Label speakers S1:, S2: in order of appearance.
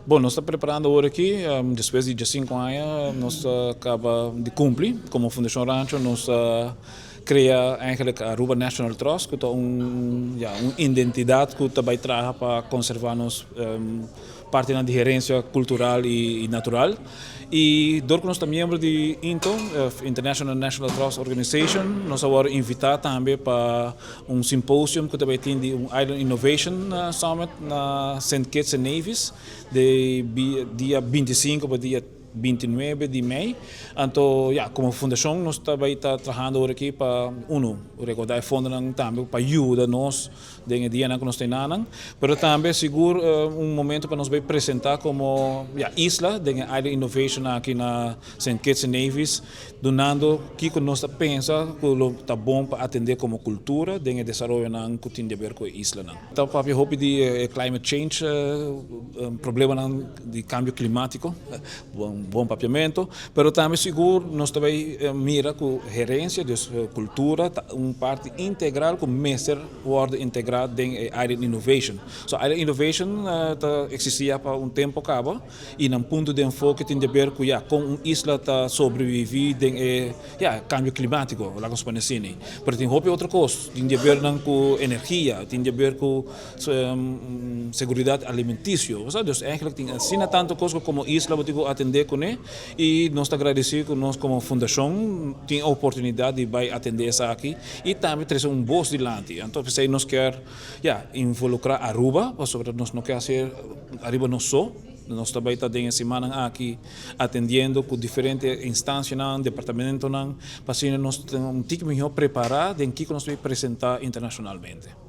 S1: Bon, nos ta preparando awor aki, despues di 15 aña nos a caba di cumpli como Fundacion Rancho, nos a crea eigenlijk Aruba National Trust, cu ta un, ja, un identidad cu tambe ta traha pa conserva nos parti di herencia cultural y natural. Y door cu nos ta miembro di INTO, International National Trust Organization, nos a wordo invita tambe pa un symposium cu tambe tin di un Island Innovation Summit na St. Kitts and Nevis, di dia 25 pa dia 29 di mei. Anto, ja, como fundacion, nos tambe ta trahando awor aki pa, uno, recauda fondo tambe pa yuda nos den dia cu nos tin, pero tambe sigur un momento pa nos bay presenta como, ja, isla den Island Innovation aki na St. Kitts and Nevis, dunando kico nos ta pensa cu ta bon pa atende como cultura den desaroyo nan cu tin di haber cu e isla nan. Anto, papia hopi di climate change, problema nan di cambio climatico, bon papiamento, pero tambe sigur nos tambe mira cu herencia, di cultura, un parti integral cu mester wordo integra den Island Innovation. So Island Innovation ta existi pa un tempo caba y na punto di enfoke tin di haber cu, ja, con un isla ta sobrevivi den ja, cambio climatico, laga nos pone asina. Pero tin hopi otro cos, tin di haber cu energia, tin di haber cu seguridad alimenticio. Dus eigenlijk tin asina tanto cos como isla bo atende cu ne y nos ta agradeci cu nos como fundacion tin e oportunidad di bay atende esaki y tambe trece un voz dilanti. Anto, nos kier, ja, involucra Aruba, pasobra nos no kier haci ariba nos so. Nos tambe ta den siman aki atendiendo cu diferente instancia, departamento, pa nos un tiki miho prepara den kico nos ta bay presenta internacionalmente.